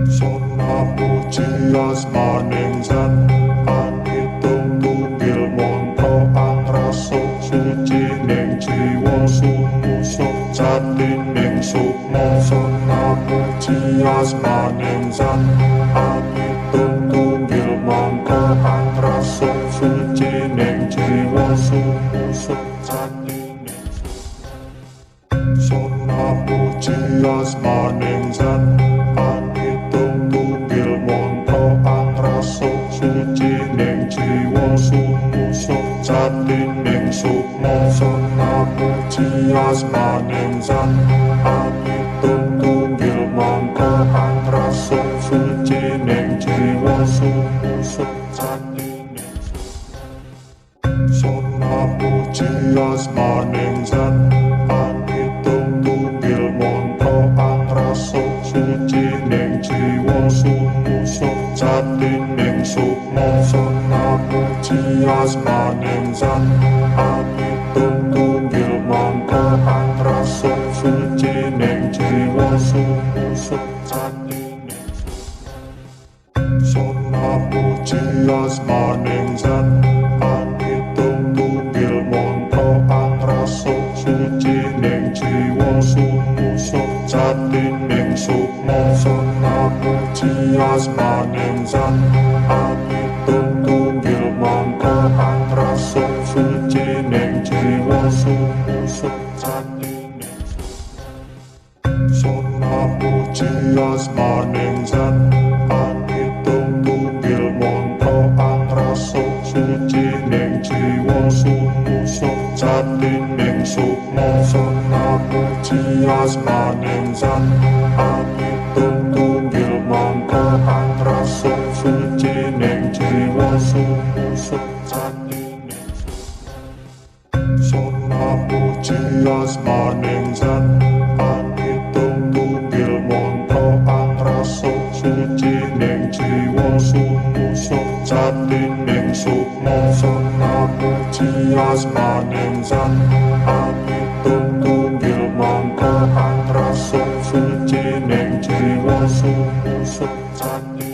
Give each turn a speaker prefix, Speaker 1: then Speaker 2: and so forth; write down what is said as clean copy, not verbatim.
Speaker 1: Sona puji asmaning zat angitung tunggil mantra angrasuk suci ning jiwa sumusup jatining sukma. Sona puji asmaning zat angitung tunggil mantra angrasuk suci ning jiwa sumusup jatining sukma. Sona puji asmaning zat angitung tunggil mantra angrasuk suci ning jiwa sumusup jatining sukma. Sona puji asmaning zat angitung tunggil mantra angrasuk suci ning jiwa sumusup jatining sukma. Sona puji asmaning zat angitung tunggil mantra angrasuk suci ning jiwa sumusup jatining sukma. Sona puji asmaning zat angitung tunggil mantra angrasuk suci ning jiwa sumusup jatining sukma. Sona puji asmaning zat angitung tunggil mantra angrasuk suci ning jiwa sumusup jatining sukma. Sona puji asmaning zat angitung tunggil mantra angrasuk suci ning jiwa sumusup jatining sukma. Sona puji asmaning zat angitung tunggil mantra angrasuk suci ning jiwa sumusup jatining sukma. Sona puji asmaning zat angitung tunggil mantra angrasuk suci ning jiwa sumusup jatining sukma. Sona puji asmaning zat angitung tunggil mantra angrasuk suci ning jiwa sumusup jatining sukma. Sona puji asmaning zat angitung